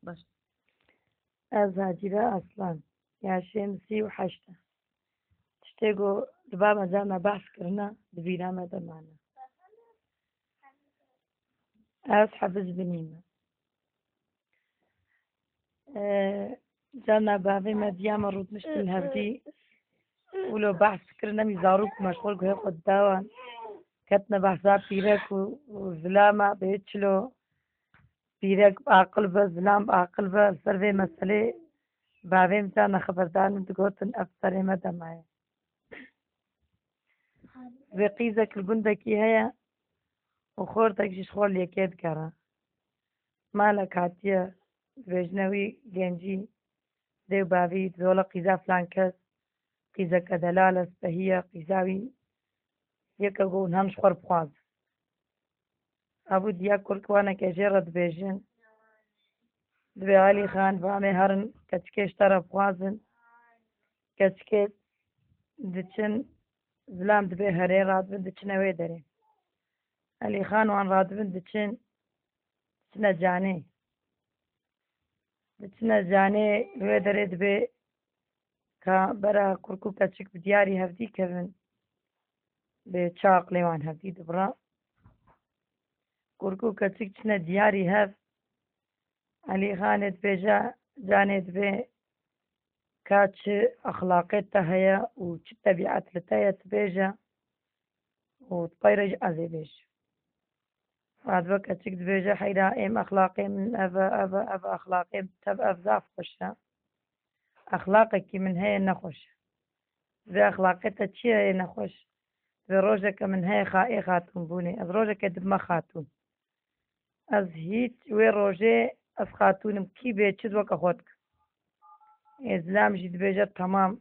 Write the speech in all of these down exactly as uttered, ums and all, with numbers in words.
Baş. Ez Hacîre Aslan, yaşê min sî û heşt e. Tiştê ku li ba me carna behs kirine, di bîra me de mane. Ez Hefiz Binî me. Ee, carna bavê me diya me rûdmiştin hevdî. Wilo behs kirin, em î zarok meşxul guhê xwe didawan. Ketine behsa pîrek û, û zilama bê çilo. Pîrek bi aqil be, zilam bi aqil be, li ser vê meselê bavê min carna xeberdarin digotin, ev serê me de maye. Vê qîzek li gundekî heye û xortek jî ji xwe li yekê digere. Malek hatiye, dibêjine wî gencî, dê û bavî, dibê wela qîza filan kes, qîzeke delal e, spehî ye, qîza wî yeke ku hûn hem ji xwe re bixwazin. Abû diya kurk waneke jê re dibêjin. Dibê Elî Xan, va em ê herin keçikê ji te re bixwazin. Keçikê diçin, zilam dibê herê, radibin diçine wê derê. Elî Xan wan radibin diçin, diçine canê. Diçine canê, wê derê dibê ka bera kurk û keçik bi diyarî hevdî kevin. Bi çi aqilê wan hevdî dibira. Kurk û keçik çine diyarî hev. Elî Xanê dibêje, canê dibê ka çi exlaqê te heye û çi tebîet li te ye, tu bêje û tu pey re jî ez ê bêjim. Radibe keçik dibêje, heyra êm exlaqê min ev e, ev e, ev e, exlaqê min tev ev zaf xweş e. Exlaqekî min heye nexweş e. Vê exlaqê te çi ye yê nexweş? Vê rojeke min heye xa-, ê xatûn bûnê. Ez rojeke dibime xatûn. Ez hîç wê rojê ez xatûnim, kî bê çi weke xwe dikim. Ê zilam jî dibêje temam.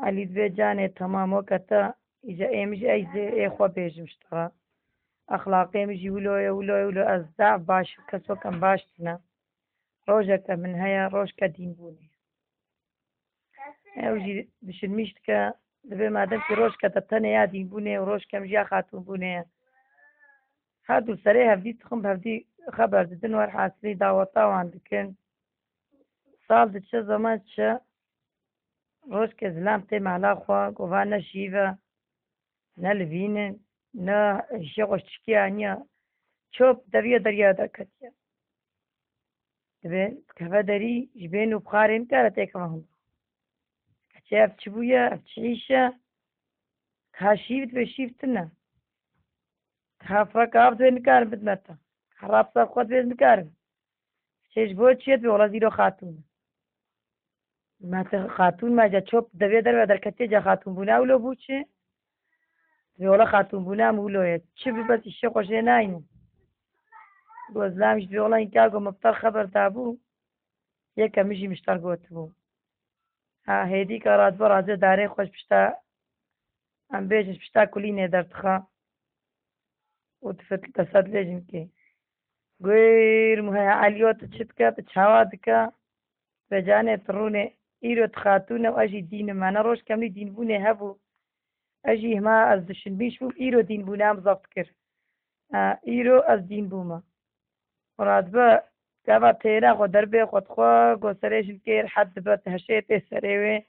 Elî dibê canê temam weke te, îja êm jî ez ê xwe bêjim ji te re. Exlaqê min jî wilo ye, wilo ye, wilo, ez zaf baş im, kes weke min baş tune. Rojeke min heye, rojke dînbûnê. Ew jî dişilmîş dike, dibê madem ki rojke te tenê ya dînbûnê û rojke min jî ya xatûnbûnê ye. Her du serê hevdî dixin, bi hevdî xeber didin, werhasilî daweta wan dikin. Sal diçe, zeman diçe, rojke zilam tê mala xwe, gova ne şîv e, ne livîn in, ne hişê xwe ji tişkî aniye. Çop deviye derya derketiye. Dibê dikeve derî, ji bên û bixarê nikare têkeve hundir. Keçê ev çi bûye, ev çi îş e? Ka şîv dibê şîv tune. Ka firek av dibê nikarim bidime te. Ka rapsa xwe dibê nikarim. Çê ji bo çi ye dibê wela zîro xatûn e. Me te xatûn me ca çop devê derve derketiye ca xatûnbûna wilo bû çi? Dibê wela xatûnbûna em wilo ye. Çi bi bes îşê xwe jê nayne. Gozlam jî dibê wela înka go me bi te re xeber dabû. Yeke min jî min ji te re gotibû. Ha, hêdî ka radibe razê darê xwe ji pişta, em bêjin ji pişta kulînê derdixe. Û difit li desa dibêjin kê. Guêr muheya Eliyo tu çi dike, tu çawa dike? Vecanê tu rûnê, îro tu xatûn e û ez jî dîn im. Me ne roj kemlî dînbûnê hebû. Ez jî hima ez dişilmîş bûm, îro dînbûna em zeft kir. E, îro ez dîn bûme. Radibe, gava têra xwe derbê xwe dixwe, go serê jinkê rehet dibe, tu heşê tê serê wê.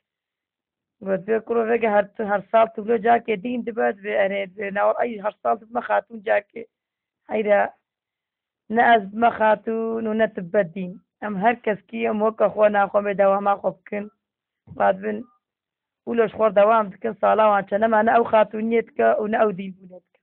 Go dibê kuro vege her, her sal tu wilo cakê dîn dibe, dibê erê, dibê nawa ay her sal tu bime xatûn cakê. Heyra, ne ez bime xatûn û ne tu bibe dîn. Em her keskî em weke xwe naxwe mê dewama xwe bikin. Radibin, wilo ji xwe re dewam dikin, sala wan çe nema ne ew xatûniyê dike û ne ew dînbûnê dike.